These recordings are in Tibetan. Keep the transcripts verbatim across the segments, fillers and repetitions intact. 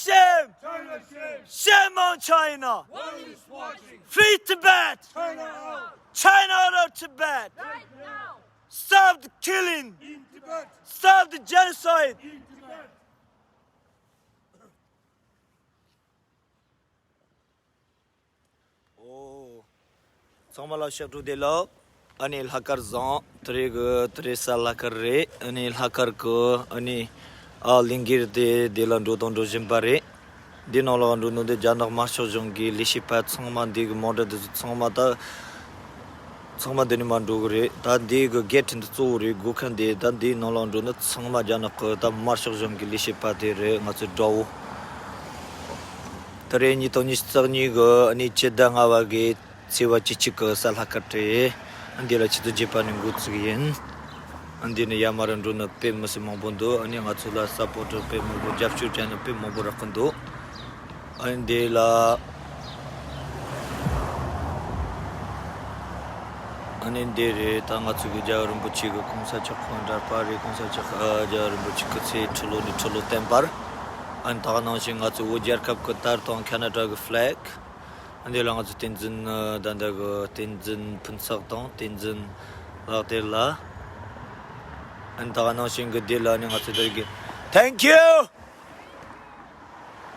Shame! Shame on China! Free Tibet! China out of Tibet! Stop the killing! Stop the genocide! ཨོ། ཚང་མ་ལ་ཕྱག་དྲུག་བདེ་ལེགས། ཨ་ནི་ལྷག་དཀར་བཟང་། དེ་རིང་གི་དེ་རིང་གཟའ་ལྷག་དཀར་རེད། ཨ་ནི་ལྷག་དཀར་གི་ཨ་ནི་ཨ་ལས་འགུལ་དེ་དེ་ལ་འགྲོ་དང་འགྲོ་བཞིན་པ་རེད། འདི་ནང་ལ་འགྲོ་ནོ་དེ་རྒྱ་ནག་དམར་ཤོག་གཞུང་གི་ལས་བྱེད་པ་ཚང་མ། འདི་གི་མོ་ཊ་དེ་ཚོ་ཚང་མ་ད་ཚང་མ་འདི་ནས་མར་འགྲོ་གི་རེད། ད་འདི་གི་གེ་ཊི་འདི་གཙོ་བོ་རེད། སྒོ་ཁ་འདི། ད་འདིའི་ནང་ལ་འགྲོ་ནི་ཚང་མ་རྒྱ་ནག་གི་ད་དམར་ཤོག་གཞུང་གི་ལས་བྱེད་པ་དེ་རེད། ང་ཚོའི་དགྲ་བོ། ད་རེས་ཉིས་སྟོང་ཉི་ཤུ་རྩ་གཉིས་གི་ཨ་ནི་སྤྱི་ཟླ་ལྔ་པ་གི་ཚེས་པ་བཅུ་གཅིག་གི་གཟའ་ལྷག་དཀར་རེད། འདི་ལ་ཆུ་ཚོད་བརྒྱད་པ་ནས་འགོ་བཙུགས་ཡིན། འདི་ནས་ཡར་མར་འགྲོ་ནི་དཔེ་མི་སྲིད་མང་པོ་འདུག་ཨ་ནི་ང་ཚོ་ལ་སཔོར་ཊར་དཔེ་མང་པོ། རྒྱབ་སྐྱོར་བྱས་ནི་དཔེ་མང་པོ་རག་གི་འདུག་ཨ་ནི་འདི་ལ། ཨ་ནི་འདི་རེད། ད་ང་ཚོ་གི་རྒྱལ་བ་རིན་པོ་ཆེ་གི་གོང་ས་མཆོག་གི་འདྲ་པར་རེད། གོང་ས་མཆོག་ཨ་རྒྱལ་བ་རིན་པོ་ཆེ་སྐུ་ཚེ་ཁྲི་ལོ་ནས་ཁྲི་ལོ་བརྟན་པར། ཨ་ནི་ད་ག་ནང་བཞིན་ང་ཚོ་བོད་རྒྱལ་ཁབ་གི་དར་དང་ཁ་ན་ཌ་གི་ཕི་ལེག་ཨ་ནི་འདི་ལ་ང་ཚོ་བསྟན་འཛིན་ཨ་ད་ལྟ་གི་བསྟན་འཛིན་ཕུན་ཚོགས་དང་བསྟན་འཛིན་ལགས་དེ་ལ། ཨ་ནི་ད་ག་ནང་བཞིན་གི་འདི་ལ་ཨ་ནི་ང་ཚོ་དེ་གི། Thank you!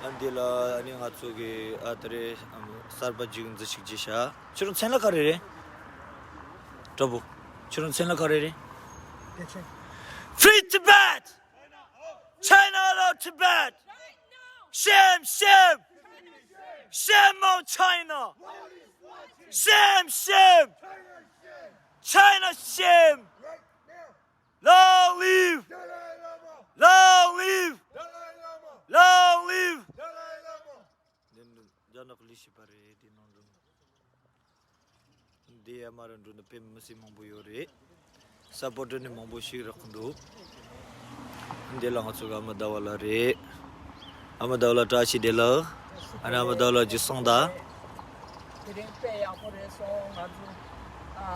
ཨ་འདི་ལ་ཨ་ནི་ང་ཚོ་གི་ཨ་ད་རེས་ཨམ་གསར་པ་ཅིག་འཛུལ་ཞུགས་བྱས་ཤག་ཁྱོད་རང་མཚན་ལ་ག་རེ་རེད། དྲ་འབུ། ཁྱོད་རང་མཚན་ལ་ག་རེ་རེད། Free Tibet! China out of Tibet! Shame, shame! Shame on China! Shame, shame! China, shame! Long live! Long live! Long live! འདི་ནི་རྒྱ་ནག་ལས་བྱེད་པ་རེད། འདི་ནང་འགྲོ་འདི་ཡར་མར་འགྲོ་ནི་དཔེ་མི་སྲིད་མང་པོ་ཡོད་རེད། སཔོར་ཊར་ནི་མང་པོ་ཞིག་རག་གི་འདུག་འདི་ལ་ང་ཚོ་གི་ཨ་མ་ཟླ་བ་ལགས་རེད། ཨ་མ་ཟླ་བ་ལགས་བཀྲ་ཤིས་བདེ་ལེགས། ཨ་ནི་ཨ་མ་ཟླ་བ་ལགས་ཀྱིས་གསུངས་ད། དེ་རིང་དཔེ་ཡག་པོ་རེད་སོང་། ང་ཚོ་ཨ་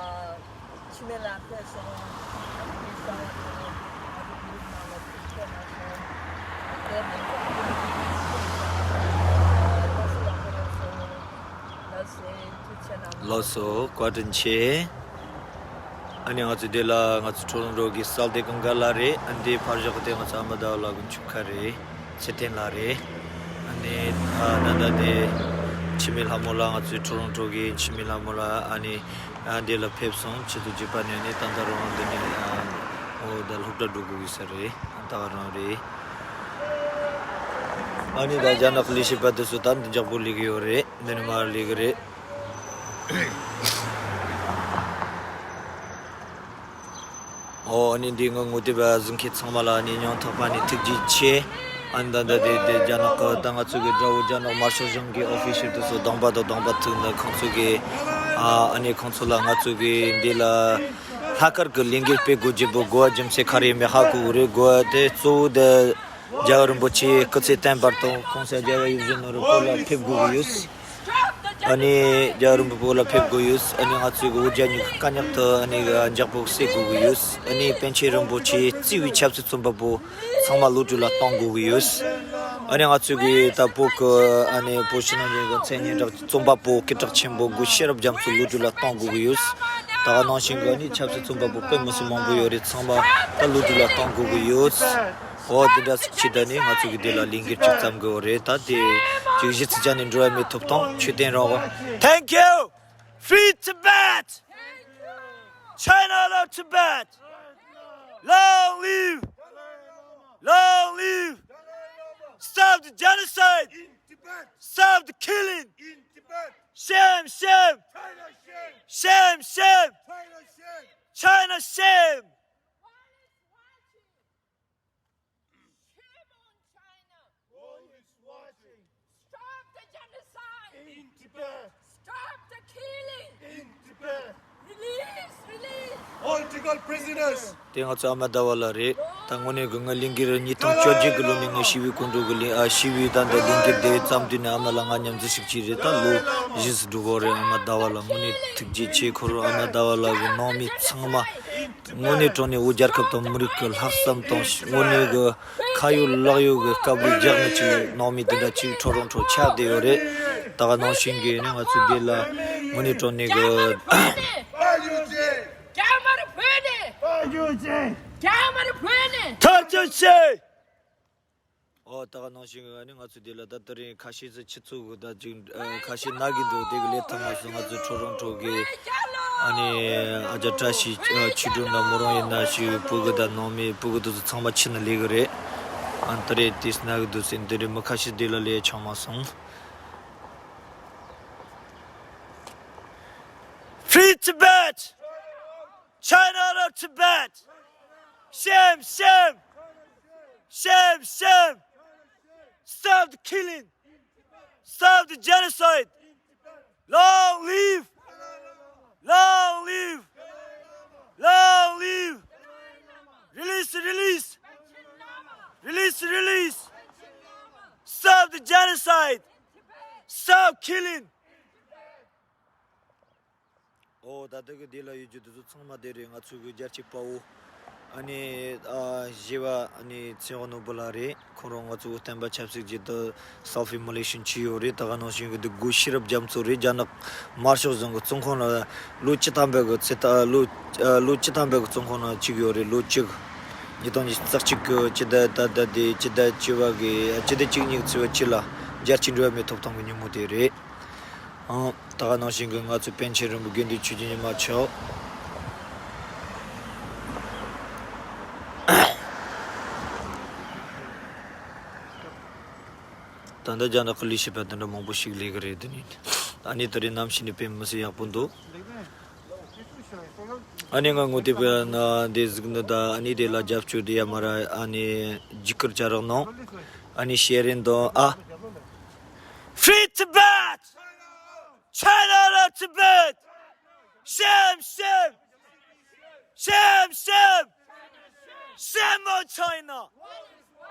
འཆི་མེད་ལ་ཕེབས་སོང་། ཨ་ནི་མི་གསར་པ་དེ་ང་ཚོ་གུ་རུབ་ནང་ལ་ཕེབས་ཐུབ་མ་སོང་། དེ་རིང་ཨ་ལགས་སོ་ཡག་པོ་རེད་སོང་། ལགས་སོ། ལགས་སོ། བཀའ་དྲིན་ཆེ། ཨ་ནི་ང་ཚོ་འདི་ལ་ང་ཚོ་ཊོ་རོན་ཊོ་གི་སལ་དེ་གང་ག་ལ་རེད། ཨ་ནི་དེ་ཕར་བཞག་དེ་ང་ཚོ་ཨ་མ་ཟླ་བ་ལགས་གི་མཆོད་ཁང་རེད། ཚེ་བརྟན་ལགས་རེད། ཨ་ནི་ཨ་ད་ལྟ་དེ་འཆི་མེད་ལྷ་མོ་ལགས། ང་ཚོའི་ཊོ་རོན་ཊོ་གི་འཆི་མེད་ལྷ་མོ་ལགས་ཨ་ནི་ཨ་འདི་ལ་ཕེབས་སོང་། ཆུ་ཚོད་བརྒྱད་པ་ནས་ཨ་ནི་ད་ལྟ་རང་འདི་ནས་ཨ་འོ་ད་སློབ་གྲྭ་འགྲོ་དགོས་ཀྱི་ས་རེད། ཨ་ད་ག་རང་རེད། ཨ་ནི་ད་རྒྱ་ནག་ལས་བྱེད་པ་དེ་ཚོ་ད་འདི་འཇགས་པོ་ལས་ཀྱི་ཡོད་རེད། འདི་ནས་མར་ལས་ཀྱི་རེད། ཨོ་ཨ་ནི་འདི་ངོ་དེབ་གཟིགས་མཁན་ཚང་མ་ལ་ཨ་ནི་སྙིང་ཐག་པ་ནས་ཐུགས་རྗེ་ཆེ། ཨ་ནི་ད་ལྟ་དེ་དེ་རྒྱ་ནག་གི་ད་ང་ཚོ་གི་དགྲ་བོ་རྒྱ་ནག་དམར་ཤོག་གཞུང་གི་ཨོ་ཕི་ཤལ་དེ་ཚོ་གདོང་པ་དང་གདོང་པ་ཐུག་ནས་ཁོང་ཚོ་གི་ཨ་ཨ་ནི་ཁོང་ཚོ་ལ་ང་ཚོ་གི་འདི་ལ་ལྷག་དཀར་གི་ལས་འགུལ་སྤེལ་དགོས་རྒྱུ་བོ་དགོས་པ་རྒྱུ་མཚན་ག་རེ་མེད་ཧ་གོ་གི་རེད། དགོས་པ་དེ་གཙོ་བོ་དེ་རྒྱལ་བ་རིན་པོ་ཆེ་སྐུ་ཚེ་བརྟན་པར་དང་གོང་ས་རྒྱལ་བ་ཡིད་བཞིན་ནོར་བུ་བོད་ལ་ཕེབས་དགོས་ཀྱི་ཡོད། ཨ་ནི་རྒྱལ་བ་རིན་པོ་ཆེ་བོད་ལ་ཕེབས་དགོས་ཡོད། ཨ་ནི་ང་ཚོའི་གི་བོད་རྒྱ་གཉིས་ཀྱི་དཀའ་རྙོག་དེ་ཨ་ནི་འཇགས་པོ་སེལ་དགོས་ཀྱི་ཡོད། ཨ་ནི་པཎ་ཆེན་རིན་པོ་ཆེ་གཙོས་པའི་ཆབ་སྲིད་བཙོན་པ་པོ་ཚང་མ་གློད་གྲོལ་ལ་གཏོང་དགོས་ཀྱི་ཡོད། ཨ་ནི་ང་ཚོའི་གི་ད་བོད་ཀྱི་ཨ་ནི་བོད་ཕྱི་ནང་གཉིས་ཀྱི་མཚན་སྙན་གྲགས་རྩོམ་པ་པོ་སྐད་གྲགས་ཆེན་པོ་སྐུ་ཞབས་ཤེས་རབ་རྒྱ་མཚོ་གློད་གྲོལ་ལ་གཏོང་དགོས་ཀྱི་ཡོད། ད་ག་ནང་བཞིན་གི་ཨ་ནི་ཆབ་སྲིད་བཙོན་པ་པོ་དཔེ་མི་སྲིད་མང་པོ་ཡོད་རེད། ཚང་མ་ད་གློད་གྲོལ་ལ་གཏོང་དགོས་ཀྱི་ཡོད། ཨོ་དེ་འདྲ་ཟིག་བྱས་ད་ནི་ང་ཚོ་གི་དེ་ལ་ལས་འགུལ་ཅིག་བརྩམས་དགོས་རེད། ད་དེ་ཅིག་གཞི་རྩའི་ཆ་ནས་འགྲོ་ཡ་མེད། ཐོབ་ཐང་ཆོས་དད་རང་དབང་། Thank you! Free Tibet! China love Tibet! Long live! Long live! Stop the genocide! Stop the killing! Shame, shame! Shame, shame! China shame! Shame on China! World is watching. Stop the genocide. In Tibet. Stop the killing. In Tibet. Release, release. Political prisoners. དེ་ང་ཚོ་ཨ་མ་ཟླ་བ་ལགས་རེད། ད་དངོས་གནས་ཀྱི་ང་ལས་འགུལ་ཉིས་སྟོང་བཅོ་བརྒྱད་ཀྱི་ལོ་ནས་ང་ཞི་བའི་སྐོར་འགྲོ་གི་ལས་ཨ་ཞི་བའི་ད་འདི་ལས་འགུལ་དེ་བརྩམས་དུས་ནས་ཨ་མ་ལགས་ང་མཉམ་འཛུལ་ཞིག་བྱས་རེད། ད་ལོ་བཞི་ཙམ་འགྲོ་གི་རེད། ཨ་མ་ཟླ་བ་ལགས་དངོས་གནས་ཐུགས་རྗེ་ཆེ། ཁོ་རང་ཨ་མ་ཟླ་བ་ལགས་ཀྱི་ནང་མི་ཚང་མ། དངོས་གནས་དྲང་གནས་བོད་རྒྱལ་ཁབ་དང་མི་རིགས་ཀྱི་ལྷག་བསམ་དང་དངོས་གནས་ཀྱི་ཁ་ཡོད་ལག་ཡོད་ཀྱི་དཀའ་ལས་རྒྱག་ནི་ཅིག་ནང་མི་དེ་འདྲ་ཅིག་ཁྲོ་རང་ཁྲོ་ཆགས་བསྡད་ཡོད་རེད། ད་ག་ནང་བཞིན་གྱི་ནི་ང་ཚོའི་འདི་ལ་དངོས་གནས་དྲང་གནས་ཀྱི། རྒྱ་དམར་བོད་ནས། རྒྱ་དམར་བོད་ནས། ཐག་གཅོད་བྱེད། ཨོ་ད་ག་ནང་བཞིན་གྱི་ནི་ང་ཚོའི་འདི་ལ་ད་ལྟ་རིང་ཁ་ཤས་སུ་ཆུ་ཚོད་གི་ད་ཅིག་ཨ་ཁ་ཤས་ན་གི་འདུག་དེ་གི་ལས་ཐ་མ་སུ་ང་ཚོའི་ཁྲོ་རང་ཁྲོ་གི་ཨ་ནི་ཨ་ཅག་བཀྲ་ཤིས་ཨ་ཆོས་སྒྲོན་ན་མོ་རང་ཡིན་ན་ཞིག་བུ་གི་ད་ནང་མི་བུ་གི་དུ་ཚང་མ་ཕྱི་ནས་ལས་གི་རེད། ཨ་ད་རེས་དེ་སུ་ན་གི་འདུག་ཟེར་འདི་རེད། མི་ཁ་ཤས་འདི་ལ་ལས་ཆང་མ་སོང་། Free Tibet! China out of Tibet! Shame, shame! Shame, shame! Stop the killing! Stop the genocide! Long live! Long live! Long live! Release, release! Release, release! Stop the genocide! Stop killing! ཨོ་ད་ལྟ་གི་འདི་ལ་ཡོད་རྒྱུ་དེ་ཚོ་ཚང་མ་དེ་རེད། ང་ཚོ་གི་རྒྱལ་གཅེས་དཔའ་བོ་ཨ་ནི་ཨ་བཞི་བ་ཨ་ནི་ཚེ་དབང་ནོར་བུ་ལགས་རེད། ཁོང་རང་ང་ཚོ་བསྟན་པ་ཆབ་སྲིད་ཀྱི་དུ་self immolation བྱས་ཡོད་རེད། ད་ག་ནང་བཞིན་གི་འདི་སྒོ་ཤེས་རབ་རྒྱ་མཚོ་རེད། རྒྱ་ནག་དམར་ཤོག་གཞུང་གི་བཙོན་ཁང་ལ་ལོ་བཅུ་ཐམ་པའི་གི་ཚེ་ད་ལོ་ཨ་ལོ་བཅུ་ཐམ་པའི་གི་བཙོན་ཁང་ལ་བཅུག་ཡོད་རེད། ལོ་གཅིག་ཉིས་སྟོང་ཉི་ཤུ་རྩ་གཅིག་གི་སྤྱི་ཟླ་ད་ལྟ་དེ་སྤྱི་ཟླ་བཅུ་པ་གི་སྤྱི་ཟླ་བཅུ་གཉིས་ཚེས་པ་བཅུ་ལ་རྒྱལ་སྤྱིའི་འགྲོ་བ་མིའི་ཐོབ་ཐང་གི་ཉིན་མོ་དེ་རེད། ཨང་། ད་ག་ནང་བཞིན་གྱི་ང་ཚོའི་པཎ་ཆེན་རིན་པོ་དགེ་འདུན་ཆོས་ཀྱི་ཉི་མ་མཆོག་ད་ལྟ་རྒྱ་ནག་གི་ལས་བྱེད་པ་དེ་འདྲ་མང་པོ་ཞིག་སླེབས་ཀྱི་རེད། དེ་ནི་ཨ་ནི་དེ་རིང་གནམ་གཤིས་ནི་དཔེ་མི་སྲིད་ཡག་པོ་འདུག་ཨ་ནི་ང་ངོ་དེ་བས་ན་འདི་གཟིགས་ནི་ད་ཨ་ནི་དེ་ལ་རྒྱབ་སྐྱོར་དེ་ཡ་མ་ར་ཨ་ནི་བརྒྱུད་སྐུར་བྱ་རོགས་གནང་། ཨ་ནི་ཤེར་རིན་དང་ཨ། Free Tibet! China out of Tibet! Shame, shame! Shame, shame! Shame on China!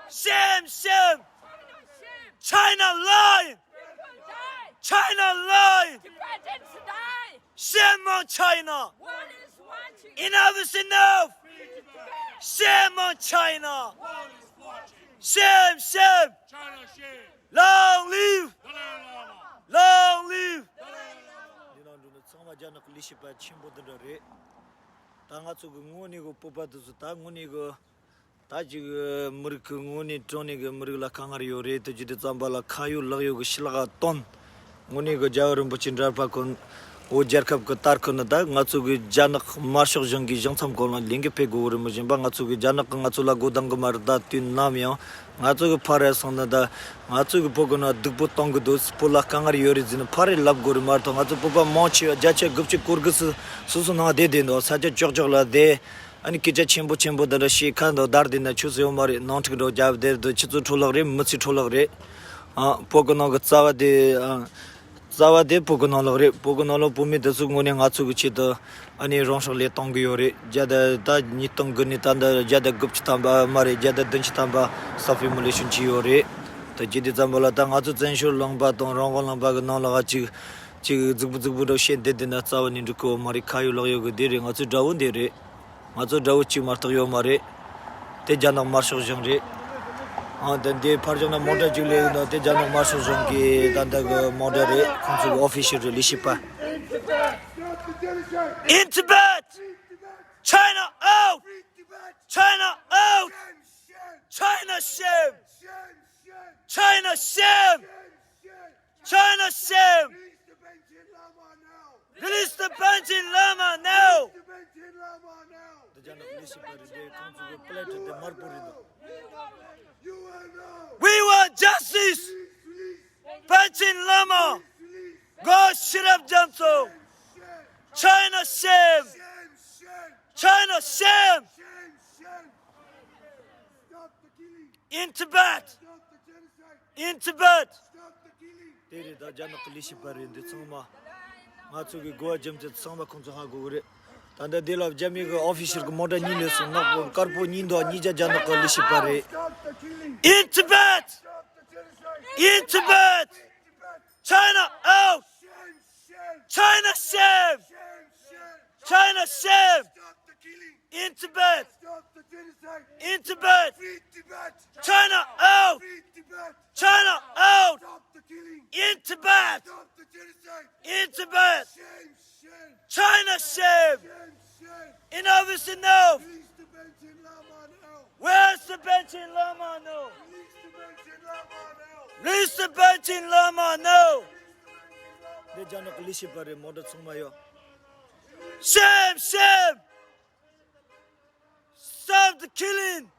Shame, shame! China lying! China lying! Shame on China! Enough is enough! Shame on China! Shame, shame! Long live! Long live! འདི་ནང་འགྲོ་ནི་ཚང་མ་རྒྱ་ནག་གི་ལས་བྱེད་པ་ཆེན་པོ་འདི་འདྲ་རེད། ད་ང་ཚོ་གི་དངོས་གནས་གི་སྤོབས་པ་འདི་ཚོ་ད་དངོས་གནས་གི་ད་ཅིག་མི་རིགས་ཀྱི་དངོས་གནས་དྲང་གནས་ཀྱི་མི་རིགས་ལ་དཀའ་ངལ་ཡོད་རེད། དེ་ཅི་དེ་ཙམ་པ་ལ་ཁ་ཡོད་ལག་ཡོད་ཀྱི་ཕྱི་ལག་བཏོན། དངོས་གནས་ཀྱི་རྒྱལ་བ་རིན་པོ་ཆེ་འདྲ་པ་ཀུན་བོད་རྒྱལ་ཁབ་ཀྱི་དར་ཁུ་ནི་ད་ང་ཚོ་གི་རྒྱ་ནག་དམར་ཤོག་གཞུང་གི་གཞུང་ཚབ་ཁོངས་ལ་ལས་འགུལ་སྤེལ་དགོས་རེད། མི་གཞན་པ་ང་ཚོ་གི་རྒྱ་ནག་གི་ང་ཚོ་ལ་སྒོ་བསྡམ་གི་མ་རེད། ད་དུས་ནམ་ཡང་ང་ཚོ་གི་ཕར་ར་སོང་ན་ད་ང་ཚོ་གི་བོད་གི་ནང་སྡུག་པོ་གཏོང་གི་འདུག་བོད་ལ་དཀའ་ངལ་ཡོད་རེད་ཟེར་ནས་ཕར་རེ་ལབ་དགོས་རེད་མ་གཏོགས། ང་ཚོ་བོད་པ་མང་ཆེ་བ་བརྒྱ་ཆ་དགུ་བཅུ་གོ་དགུ་སུ་སོ་སོ་ནང་བསྡད་བསྡད་འདུག་ས་ཆ་ཀྱོག་ཀྱོག་ལ་བསྡད། ཨ་ནི་སྐད་ཆ་ཆེན་པོ་ཆེན་པོ་འདི་འདྲ་བཤད་ཁ་འདུག་བརྡར་བསྡད་ན་ཆོས་སུ་ཡོད་མ་རེད། ནང་འཁྲུག་འགྲོ་རྒྱབ་བསྡད་འདུག་ཆུ་ཚོད་འཕྲོ་བརླག་རེད། མི་ཚེ་འཕྲོ་བརླག་རེད། ཨ་བོད་གི་ནང་གི་རྩ་བ་དེ་ཨ་རྩ་བ་དེ་བོད་གི་ནང་ལོགས་རེད། བོད་གི་ནང་ལོགས་བོད་མི་དེ་ཚོ་དངོས་གནས་ང་ཚོ་གི་ཆེད་དུ་ཨ་ནི་རང་སྲོག་བློས་གཏོང་གི་ཡོད་རེད། བརྒྱ་དང་ད་ཉིས་སྟོང་དགུ་ནས་ད་ལྟ་བརྒྱ་དང་དགུ་བཅུ་ཐམ་པ་མ་རེད། བརྒྱ་དང་བདུན་ཅུ་ཐམ་པ་self immolation བྱས་ཡོད་རེད། ད་ཅི་དེ་ཙམ་པ་ལ་ད་ང་ཚོ་བཙན་བྱོལ་ལུང་པ་དང་རང་དབང་ལུང་པ་གི་ནང་ལོགས་ཅིག་ཅིག་རྫིག་པོ་རྫིག་པོ་འདྲ་བཤད་བསྡད་བསྡད་ན་རྩ་བ་ནས་འགྲིག་གི་ཡོད་མ་རེད། ཁ་ཡོད་ལག་ཡོད་གི་འདི་རེད། ང་ཚོའི་དགྲ་བོ་འདི་རེད། ང་ཚོ་དགྲ་བོ་གཅིག་མ་གཏོགས་ཡོད་མ་རེད། དེ་རྒྱ་ནག་དམར་ཤོག་གཞུང་རེད། ཨང་དེ་འདི་ཕར་ཕྱོགས་ན་མོ་ཊ་གཅིག་སླེབས་ཡོད་ན་དེ་རྒྱ་ནག་དམར་ཤོག་གཞུང་གི་ད་ལྟ་གི་མོ་ཊ་རེད། ཁོང་ཚོ་གི་ཨོ་ཕི་ཤལ་རེད། ལས་བྱེད་པ། In Tibet! China out! China out! China shame! China shame! China shame! Release the Panchen Lama now! འདི་རྒྱ་ནག་ལས་བྱེད་པ་རེད། དེ་ཁོང་ཚོ་གི་པི་ལེ་ཊི་དེ་དམར་པོ་རེད་འདུག We want justice! Panchen Lama! Go shut up, Jamso! China shame! China shame! In Tibet! In Tibet! དེ་རེད། ད་རྒྱ་ནག་གི་ལས་བྱེད་པ་རེད། འདི་ཚང་མ་ང་ཚོ་གི་གོ་བ་རྒྱུ་མཚན་ཚང་མ་ཁོང་ཚོ་ཧ་གོ་གི་རེད། ད་ལྟ་འདི་ལ་རྒྱ་མི་གི་ཨོ་ཕི་ཤལ་གི་མོ་ཊ་གཉིས་སླེབས་སོང་། ནག་པོ་དཀར་པོ་གཉིས་འདུག་གཉིས་ཀ་རྒྱ་ནག་གི་ལས་བྱེད་པ་རེད། In Tibet! In Tibet! China out! China shame! China shame! China out! Stop the killing! In Tibet! Stop the genocide! In Tibet! Shame, shame! China, shame! Shame, shame! Enough is enough! Release the Panchen Lama now! Where's the Panchen Lama now? Release the Panchen Lama now! Release the Panchen Lama now! འདི་རྒྱ་ནག་གི་ལས་བྱེད་པ་རེད། མོ་ཊ་ཚང་མ་ཡོད། Shame, shame! Stop the killing!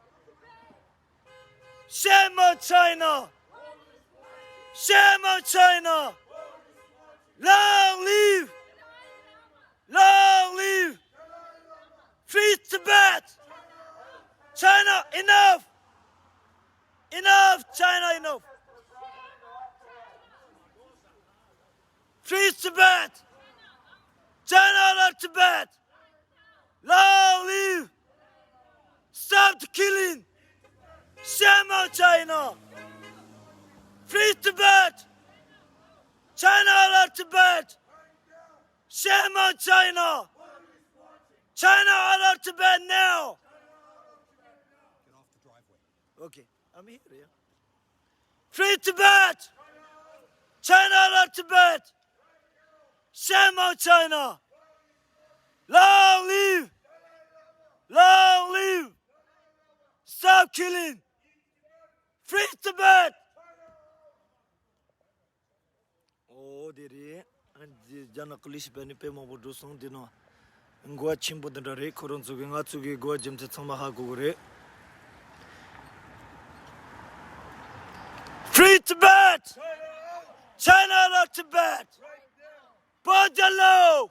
Shame on China! Shame on China! Long live! Long live! Free Tibet! China, enough! Enough, China, enough! Free Tibet! China, love Tibet! Long live! Stop the killing! Shame on China! Free Tibet! China, love Tibet! Shame on China! China, love Tibet now! Okay, I'm here, yeah. Free Tibet! China, love Tibet! Shame on China! Long live! Long live! Stop killing! Free Tibet! ཨོ་དེ་རེད། ཨ་འདི་རྒྱ་ནག་གི་ལས་བྱེད་པ་ནི་དཔེ་མང་པོ་འགྲོ་སོང་། འདི་ནང་གོ་བ་ཆེན་པོ་འདི་འདྲ་རེད། ཁོ་རང་ཚོ་གི་ང་ཚོ་གི་གོ་བ་རྒྱུ་མཚན་ཚང་མ་ཧ་གོ་གི་རེད། Free Tibet! China, love Tibet! བོད་རྒྱལ་ལོ།